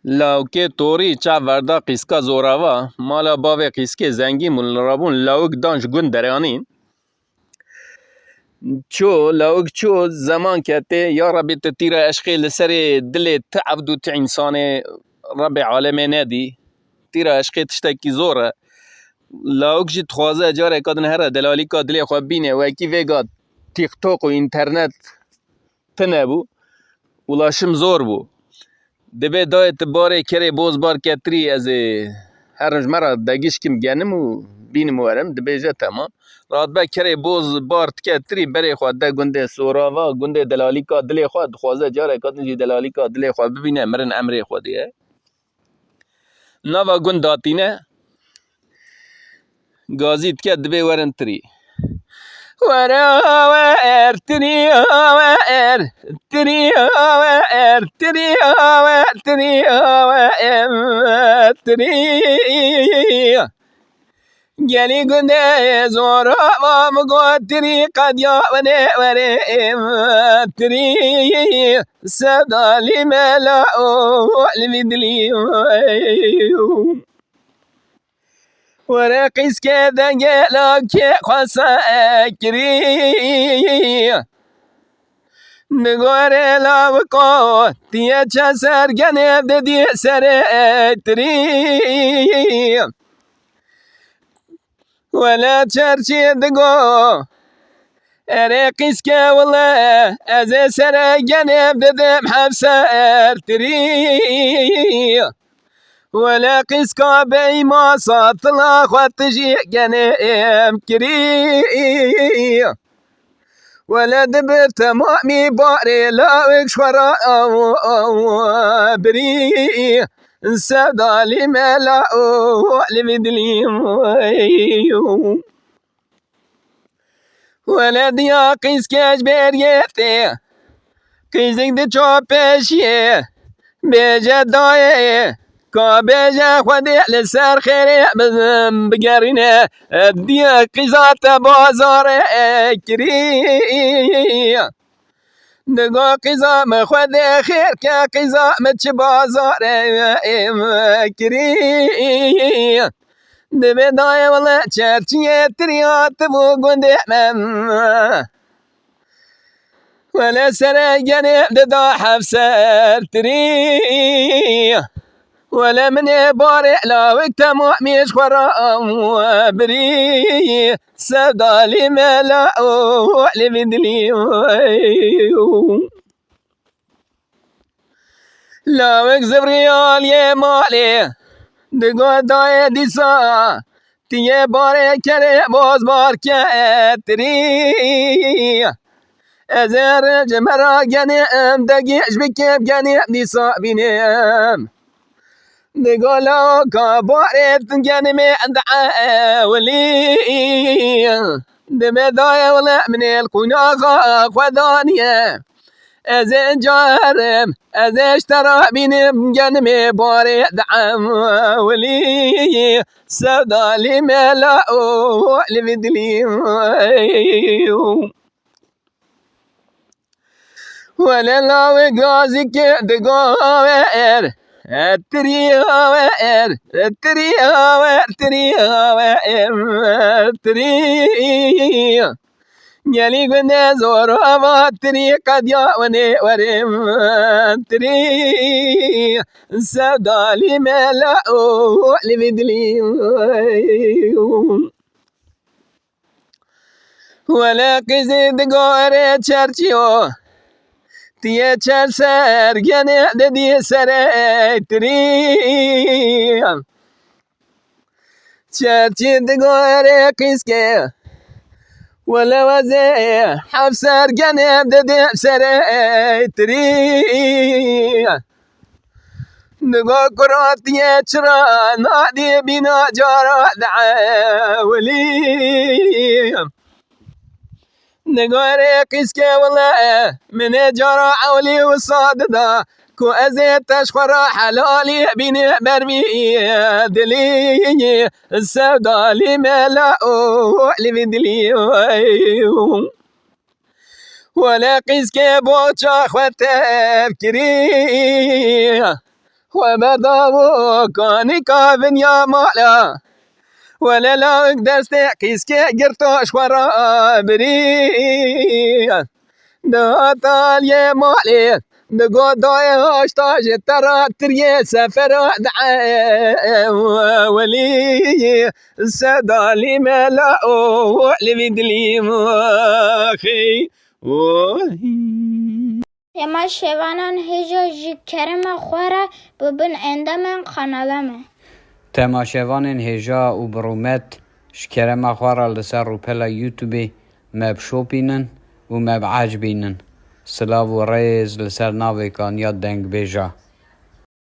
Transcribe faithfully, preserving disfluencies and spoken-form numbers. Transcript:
Lawikê Torî çav verda qîska zorava, mala bavê qîskê zengîn bûn, li rabûn lawik dan ji gund deranîn. Ço, lawik ço, zeman ketê, ya Rebî tu tîra eşqê li serê dilê ti evd û ti însanê Rebê alemê nedî. Tîra eşqê tiştekî zor e. Lawik jî dixwaze careka din here delalîka dilê xwe bîne, wekî vêga TikTok û înternet tune bû, ulaşim zor bû. Dibê dayê tu barê kerê boz bar ketirî, ez ê herim ji me re degişkim genim û bînim werim, dibêje temam. Radbe kerê boz bar diketirî, berê xwe de gundê Sorava, gundê delalîka dilê xwe, dixwaze careka din jî delalîka dilê xwe bibîne, mirin emrê Xwedê ye. Nava gund datîne, gazî dike, dibê werin tirî. Were awer, tirî awer, tirî awer, tirî awer, tirî awer, tirî. Gelî gundê zor ava min got tirî qediya winê werê tirî. Sevdalî mela û li vî dilî. Were qîskê dengê lawikê xwe sekirî. Digore lawiko tiye çe sergenê didî serê tirî. Wele çerçî digo, erê qîske wile, ez ê sere genê bidim hevser tirî. Wele qîska beyma satila xwe tijî genê em kirî. Wele dibi temamî barê lawik ji xwe re aw, aw, birî. Sevdalî mela û li vî dilî. Wele diya qîzke ji bêrgê tê. Qîzik diço pêşiyê. Bêje dayê. Ka bêje Xwedê li ser xêrê bi-, bigerîne. Diye qîza te bazarê kirî. Digo qîza min Xwedê xêr ke, qîza min çi bazarê kirî. Divê dayê wele çerçiyê tirî hatibû gundê min. Wele sere genê dida hevser tirî. Wele min ê barê lawik temamî ji xwe re birî. Sevdalî mela û li vî dilî. Lawik zivrî aliyê malê, digo dayê dîsa, tiyê barê kerê boz bar ketirî. Ez ê rin ji me re genê em degî ji bikêm genê dîsa bînim. Digo lawika barê tu genimê de ewilî. Dibê dayê wile min ê li qûnaxa xwe daniye. Ez ê carim, ez ê ji te re bînim genimê barê de ewilî. Sevdalî mela û li vî dilî. Wele lawê gazîkê digo awer, tirî awer, tirî awer, tirî awer, tirî. Gelî gundê zor ava tirî qediya winê werê tirî. Sevdalî mela û li vî dilî. Wele qîzî digore çerçiyo, tiye çer ser genê didî serê tirî. Çerçî digore qîzke, wele wezê hevser genê didî serê tirî. Digo kuratiye çira nadî bîna cara de ewilî. Digo erê qîzke wile min ê cara ewilî wisa dida, ku ez ê te ji xwe re helalî bînî ber vî dilî. Sevdalî mela û li vî dilî. Wele qîzkê boça xwe tev kirî. xwe berdawo, kanika vinya mala. Wele lawik destê qîskê girto ji xwe re birî. Dihata lê malê, digot dayê haşta ji te re tiriyê sefera diewelî. Sedalî mela o li vî dilî maxî. Temaşevanan hêja ji kerema xwe re bibin endamên kanala me. Temaşevanên hêja û bi rûmet ji kerema xwe re li ser rûpela YouTube me bişopînin û me biecibînin. Silav û rêz li ser navê kaniya dengbêja.